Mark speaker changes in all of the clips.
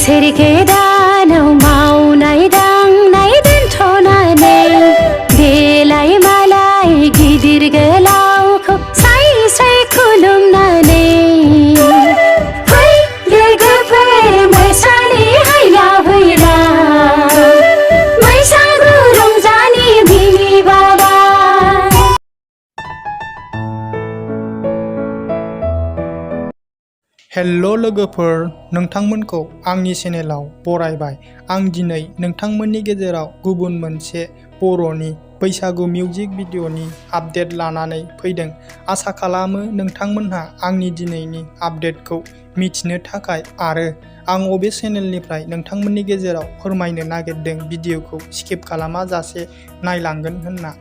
Speaker 1: बोसोर गोदानाव मावनाय दांनाय दोनथ'नानै देलाय मालाय गिदिर गोलावखौ साय साय खुलुमनानै फै लोगोफोर मोसानि हायला हुइला बैसागु रंजानि बिनि बाबा।
Speaker 2: हेल' लोगोफोर, नोंथांमोनखौ आंनि चेनेलाव बरायबाय। आं दिनै नोंथांमोननि गेजेराव गुबुन मोनसे बर'नि बैसागु मिउजिक भिडिअ'नि आपडेट लानानै फैदों। आसा खालामो नोंथांमोनहा आंनि दिनैनि आपडेटखौ मिथिनो थाखाय आरो आं अबे चेनेलनिफ्राय नोंथांमोननि गेजेराव फोरमायनो नागिरदों भिडिअ'खौ स्किप खालामाजासे नायलांगोन होनना।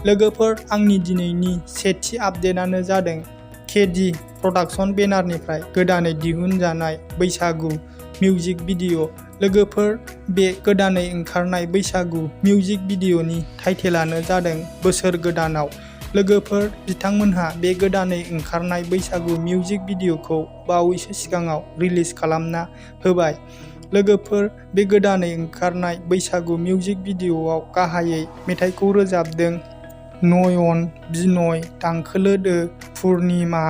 Speaker 2: लोगोफोर, आंनि दिनैनि सेथि आपडेटआनो जादों केडि प्रडाक्शन बेनारनिफ्राय गोदानै दिहुनजानाय बैसागु मिउजिक भिडिअ'। लोगोफोर, बे गोदानै ओंखारनाय बैसागु मिउजिक भिडिअ'नि टाइटेलानो जादों बोसोर गोदानाव। लोगोफोर, बिथांमोनहा बे गोदानै ओंखारनाय बैसागु मिउजिक भिडिअ'खौ बावैसो सिगाङाव रिलिज खालामना होबाय। लोगोफोर, बे गोदानै ओंखारनाय बैसागु मिउजिक भिडिअ'आव गाहायै मेथाइखौ रोजाबदों नयन, बिनय, दांखोलोदो, पुर्निमा,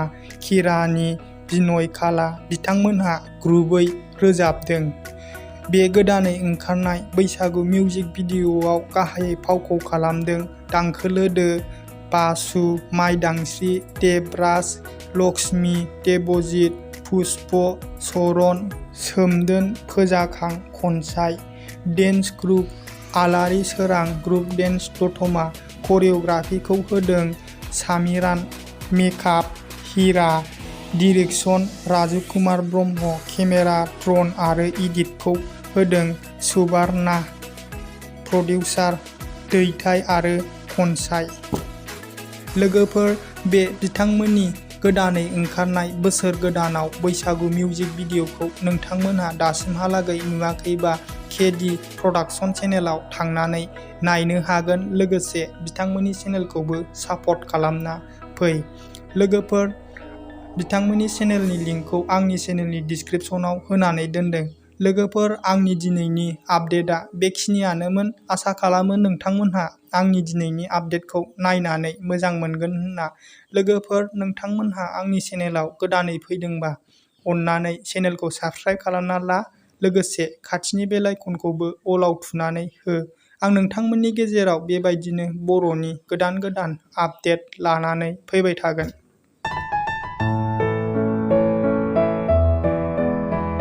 Speaker 2: खिरानि, बिनय काला बिथांमोनहा ग्रुपै रोजाबदों। बे गोदानै ओंखारनाय बैसागु मिउजिक भिडिअ'आव गाहायै फावखौ खालामदों दांखोलोदो, बासु, माइदांस्रि, देबराज, लक्ष्मी, देबजित, पुष्प, चरण, सोमदोन, फोजाखां, खनसाय। डेन्स ग्रुप आलारि सोरां ग्रुप डेन्स दतमा। करिय'ग्राफिखौ होदों सामिरान। मेकआप हिरा। डिरेक्सन राजुकुमार ब्रह्म। केमेरा, ड्रन आरो एडिटखौ होदों सुबार्णा। प्रडिउसार दैथाय आरो खनसाय। लोगोफोर, बे बिथांमोननि गोदानै ओंखारनाय बोसोर गोदानाव बैसागु मिउजिक भिडिअ'खौ नोंथांमोनहा दासिमहालागै नुवाखैबा केडि प्रडाक्शन चेनेलाव थांनानै नायनो हागोन। लोगोसे बिथांमोननि चेनेलखौबो सापर्ट खालामना फै। लोगोफोर, बिथांमोननि चेनेलनि लिंकखौ आंनि चेनेलनि डिसक्रिपशनाव होनानै दोनदों। लोगोफोर, आंनि दिनैनि आपडेटआ बेखिनियानोमोन। आसा खालामो नोंथांमोनहा आंनि दिनैनि आपडेटखौ नायनानै मोजां मोनगोन होनना। लोगोफोर, नोंथांमोनहा आंनि चेनेलाव गोदानै फैदोंबा अन्नानै चेनेलखौ साबस्क्राइब खालामना ला। लोगोसे खाथिनि बेल आइकनखौबो अलाव थुनानै हो। आं नोंथांमोननि गेजेराव बेबायदिनो बर'नि गोदान गोदान आपडेट लानानै फैबाय थागोन।